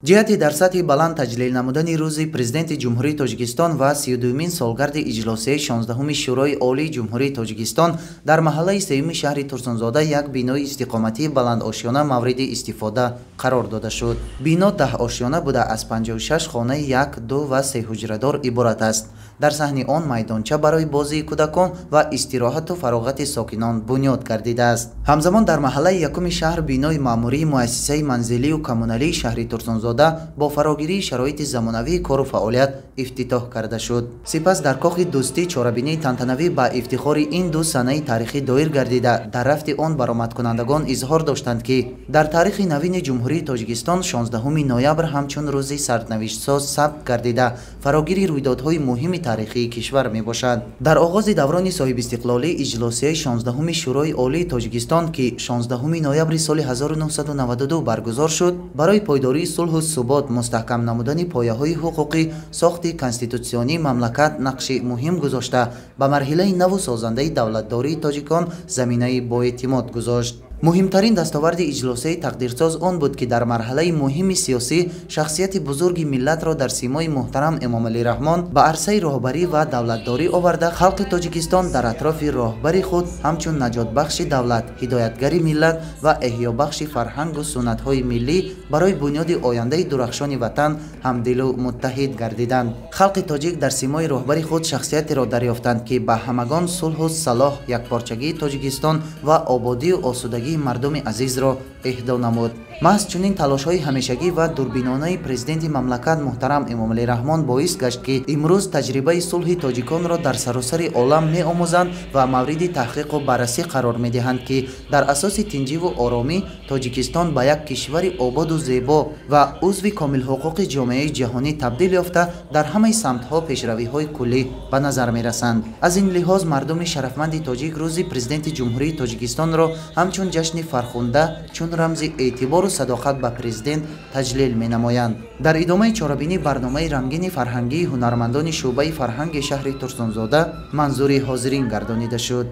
Ҷиҳати дар сатҳи баланд таҷлил намудани рӯзи Президенти Ҷумҳурии Тоҷикистон ва 32-мин солгарди иҷлосияи 16-уми Шӯрои Олии Ҷумҳурии Тоҷикистон дар маҳаллаи сеюми шаҳри Турсунзода як бинои истиқоматии баландошёна мавриди истифода қарор дода шуд. Бино 10 ошёна буда, аз 56 хонаи як, ду ва се ҳуҷрадор иборат аст. Дар саҳни он майдонча барои бозии кӯдакон ва истироҳату фароғати сокинон бунёд гардидааст. Ҳамзамон дар маҳаллаи якуми шаҳр бинои маъмурии муассисаи манзилию коммуналии шаҳри Турсунзода бо фарогирии шароити замонавии кору фаъолият ифтитоҳ карда шуд. Сипас дар Кохи Дӯстӣ чорабинии тантанавӣ ба ифтихори ин ду санаи таърихӣ доир гардида, дар рафти он баромадкунандагон изҳор доштанд, ки дар таърихи навини Ҷумҳурии Тоҷикистон 16 ноябр ҳамчун рӯзи сарнавиштсоз сабт гардида, фарогири рӯйдодҳои муҳими таърихии кишвар мебошад. Дар оғози даврони соҳибистиқлолӣ иҷлосияи 16-уми Шӯрои Олии Тоҷикистон, ки 16 ноябри соли 1992 баргузор шуд, барои пойдории сулҳу субот, мустаҳкам намудани пояҳои ҳуқуқӣ, сохти конститутсионии мамлакат нақши муҳим гузошта, ба марҳилаи наву созандаи давлатдории тоҷикон заминаи боэътимод гузошт. Муҳимтарин дастоварди иҷлосияи тақдирсоз он буд, ки дар марҳалаи муҳими сиёсӣ шахсияти бузурги миллатро дар симои муҳтарам Эмомалӣ Раҳмон ба арсаи роҳбарӣ ва давлатдорӣ оварда, халқи Тоҷикистон дар атрофи роҳбари худ ҳамчун наҷотбахши давлат, ҳидоятгари миллат ва эҳёбахши фарҳангу суннатҳои миллӣ барои бунёди ояндаи дурахшони ватан ҳамдилу муттаҳид гардиданд. Халқи тоҷик дар симои роҳбари худ шахсиятеро дарёфтанд, ки ба ҳамагон сулҳу салоҳ, якпорчагии Тоҷикистон ва ободию осудагии мардуми азизро эҳдо намуд. Маҳз чунин талошҳои ҳамешагӣ ва дурбинонаи президенти мамлакат муҳтарам Эмомалӣ Раҳмон боис гашт, ки имрӯз таҷрибаи сулҳи тоҷиконро дар саросари олам меомӯзанд ва мавриди таҳқиқу баррасӣ қарор медиҳанд, ки дар асоси тинҷиву оромӣ Тоҷикистон ба як кишвари ободу зебо ва узви комилҳуқуқи ҷомеаи ҷаҳонӣ табдил ёфта, дар ҳамаи самтҳо пешравиҳои куллӣ ба назар мерасанд. Аз ин лиҳоз мардуми шарафманди тоҷик рӯзи Президенти Ҷумҳурии Тоҷикистонро ҳамчун ҷашни фархунда, чун рамзи эътибору садоқат ба президент таҷлил менамоянд. Дар идомаи чорабинӣ барномаи рангини фарҳангии ҳунармандони шӯъбаи фарҳанги шаҳри Турсунзода манзури ҳозирин гардонида шуд.